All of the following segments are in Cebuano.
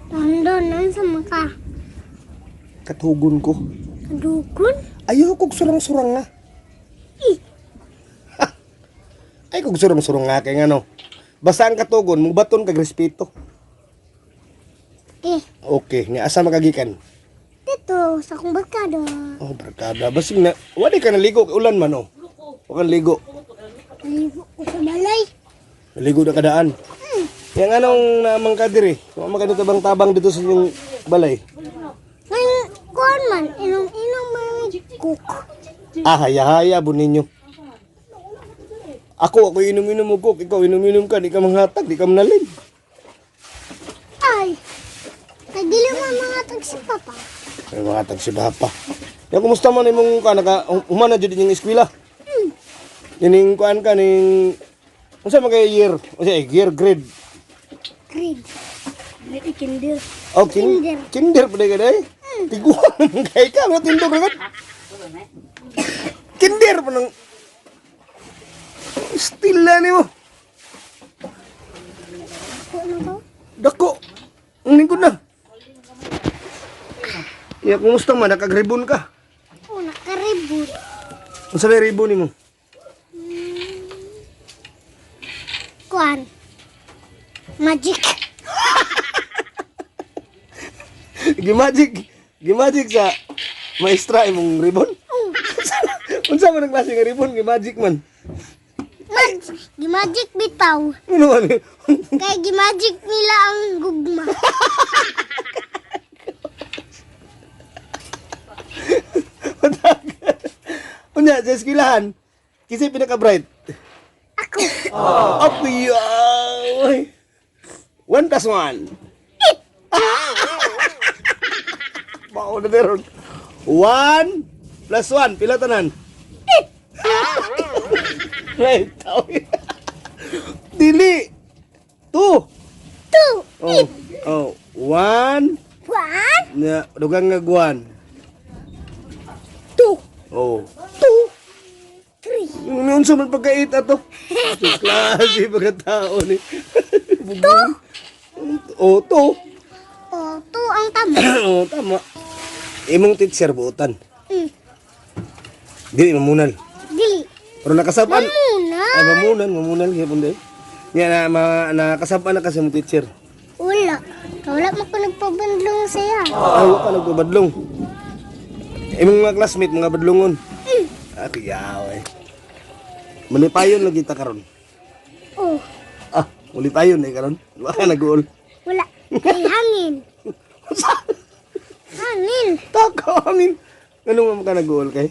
Tondo, sa maka. Katugon ko. Kadugon? Ayaw kog surang-surang nga. Ay kog surang-surang nga kay ngano. Basta ang katugon, mubaton kag respeto. Eh, Okay, nga asa makagikan? dito, sa akong barkada. Oh, barkada. Basig na, wala ka naligo kay ulan man oh. Wa ka naligo. Naligo ko sa balay. Naligo na kadaan. Yang anong naamang ka diri? Wa man ka tabang-tabang dito sa inyong balay. Ngayon, kuan man, inom-inom man may cook. Ah, haya-haya bu ninyo. Ako inom-inom og coke, ikaw inom-inom ka, di ka manghatag, di ka manalin. Ay, nagdili man mga tag si Papa. Ay, manghatag si Papa. Ya, kumusta man imong ka naka human na jud inyong eskwela? Ining kuan ka ning unsa man kay year? Unsa eh, year grade? Grade. Grade kinder. Oh, kinder. Kinder. Kinder pa ka day. Tiguan man kay ka, mo tindog ra gud. Kinder pa nang still na nimo. Ko na ko? Dako. Ang lingkod na. Ya, kumusta man nakagribon ka? Oh, nakaribot. Unsa may ribon nimo? Kuan. Magic. Gimagic. Gimagic sa maestra imong ribon. Unsa man ang klase nga ribon gimagic man? Magic. Gimagic bitaw. Ano man? Kay gimagic nila ang gugma. Unya sa eskwelahan, kisay pinaka bright. Ako. Up yoy. 1 plus 1. Bao na meron. 1 plus 1. Pila tanan? Right. Tao. Dili. 2. Two. Oh. Oh. 1. One. Na, dugang nga 1. Two. Oh. 2. Three. Yung unsa man pagkait ato. Sus, klase pagkatao ni. Two. Oh, 2. Oh, two ang tama. Oo, tama. Imong teacher buotan. Dili mamunal. Dili. Pero nakasaban. Mamuna. Ay mamunan, mamunal gyapon day. Nya na ma, nakasaban na kasi imong teacher. Wala. Wala man ko nagpabandlong siya. Ay, wa ka nagpabadlong. Imong mga classmate mga badlongon. Ah, kiyaw eh. Malipayon lagi ta karon. Oh, Ah, malipayon eh karon. Wa ka naguol. wala. Kay hangin. Hangin. Tako hangin. Ganun man ka naguol kay?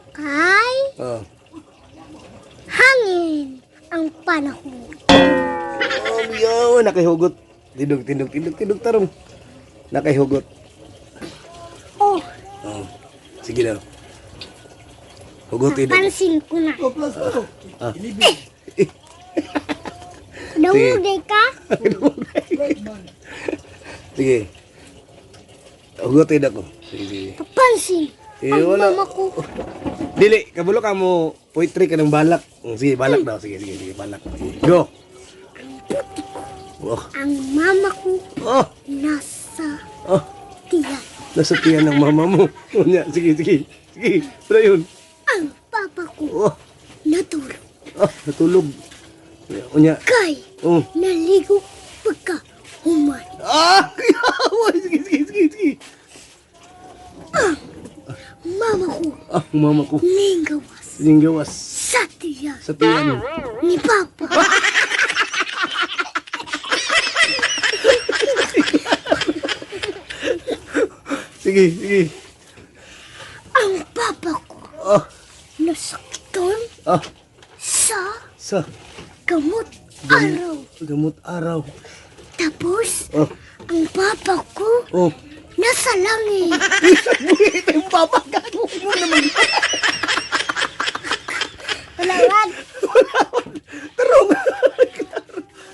Kay Oh. hangin ang panahon. Oh, yo, nakahugot. Tindog, tindog, tindog, tindog tarong. Nakahugot. Oh, Oh. Sige daw. Hugot idog. pansin ko na. Ah. Dawuday ka? Sige. Hugot idog ko. Sige, sige. Papansin. Eh, Ang wala. mama ko. Dili, kabulo ka mo poetry ka ng balak. Sige, balak daw. Sige, sige, sige, balak. Sige. Go. Oh. Ang mama ko Oh. nasa Oh. tiyan. Nasa tiyan ng mama mo. Unya, sige, sige. Sige, ano yun? Ang papa ko Oh. natulog. Oh, natulog. Unya. Kay Oh. naligo pagka human. Ah! Yawa! Sige, sige, sige, sige. Mama ko Ah, mama ko. ninggawas Yung gawas. sa tiyan Sa tiyan. ni papa. Sige, sige. Ang papa ko Ah, nasakitan ah. sa Sa gamot araw. gamot araw. Tapos, Oh, ang papa ko oh. nasa langit. Buhit yung papa gago mo naman. Wala. Tarong.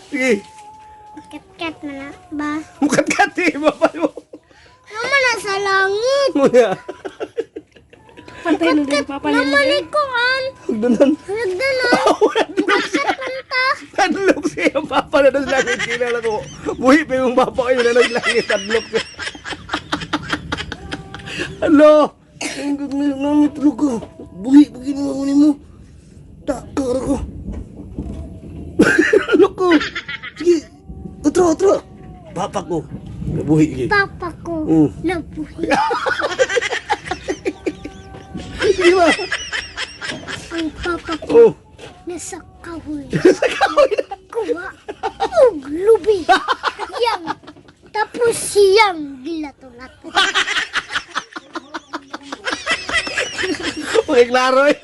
Sige. Kat-kat na na ba? Mukat-kat eh, baba mo. Naman nasa langit. Muna. Pantay na din papa nila. Naman ko an. Hagdanan. Nagdanan. Wala din. Kat panta. Hadlok siya papa na sa langit kinala ko. Buhi pa yung papa kayo na sa langit hadlok siya. Alo. Ang langit tulog ko. Buhi pa ginawa ko nimo. Takar ko. Hadlok ko. Sige. Otro, otro. Papa ko. Buhi gid. Papa ko nabuhi. Sige ba? Ang papa ko Oh. nasa kahoy. Sa kahoy na. Kuha og lubi. Yang tapos siyang gilato-lato. Okay, klaro eh.